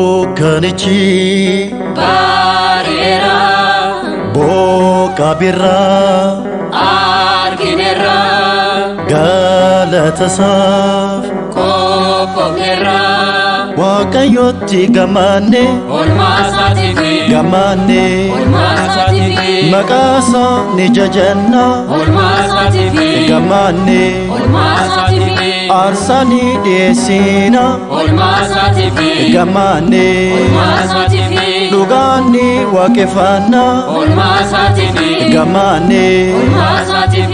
Dukkanichi Bareera booqa birraa argineerra galata isaaf qophoofneerra Waaqayyotti gammanne oolmaa isaatiif gammanne oolmaa isaatiif maqaa isaa ni jajanna oolmaa isaatiif gammanne oolmaa isaatiif aarsaa ni dhiyeessina oolmaa isaatiif gammanne oolmaa isaatiif dhugaan ni waaqeffanna oolmaa isaatiif gammanne. oolmaa isaatiif.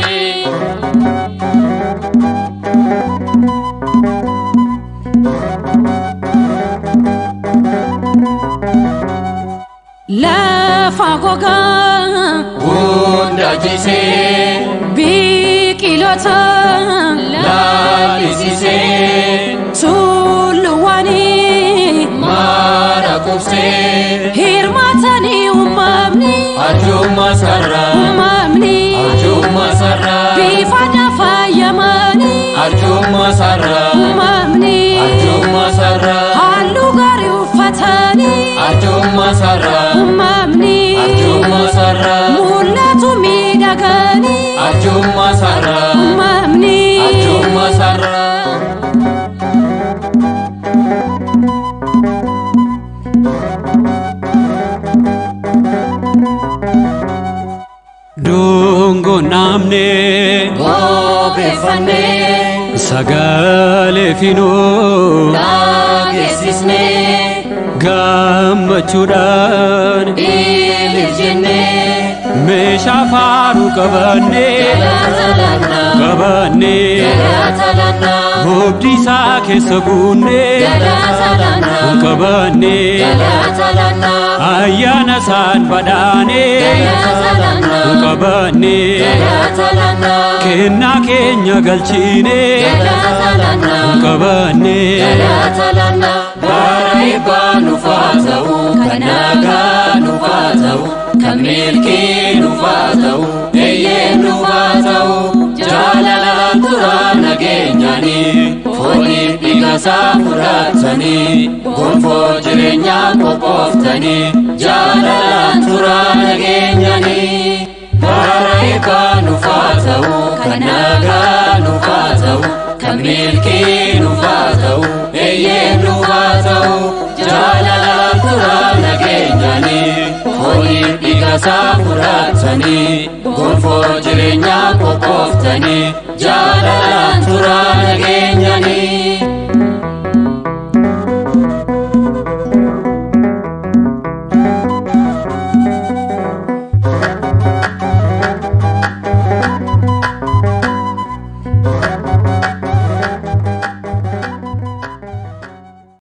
Lafa gogaa Hunda jisee biqiloota lalisisee tulluwwanii mara qubsee hirmaatanii uumamni arjummaa sarara uumamni arjummaa sarara bifa faayamanii arjummaa sarara uumamni arjummaa sarara halluu gaarii uffatanii arjummaa sarara uumamni arjummaa sarara mul'atu miidhaganii arjummaa sarara uumamni. arjummaa sarara. Dungoo namne Bobeeffannee sagalee finoo dhageessisnee gammachuudhaan ililii jennee meeshaa faaruu qabannee galata laannaa qabannee galata laannaa hobdii isaa keessa guunnee galata laannaa qabannee galata laannaa ayyaana isaan badhaanee galata laannaa qabannee galata laannaa kennaa keenya galchinee galata laannaa qabannee. galata laannaa bara eebbaa nuuf haa ta'u kan nagaa nuuf haa ta'u kan milkii nuuf haa ta'u eeyyee nuuf haa ta'u jaalalaan turaa nageenyaanii fooniif dhiiga isaa fudhatanii gonfoo jireenyaa qophooftanii jaalalaan turaa nageenyaanii bara eebbaa nuuf haa ta'u kan nagaa nuuf haa ta'u kan milkii nuuf haa ta'u eeyyee nuuf haa ta'u jaalalaan turaa nageenyaanii fooniif dhiiga isaa fudhatanii gonfoo jireenyaa qophooftanii.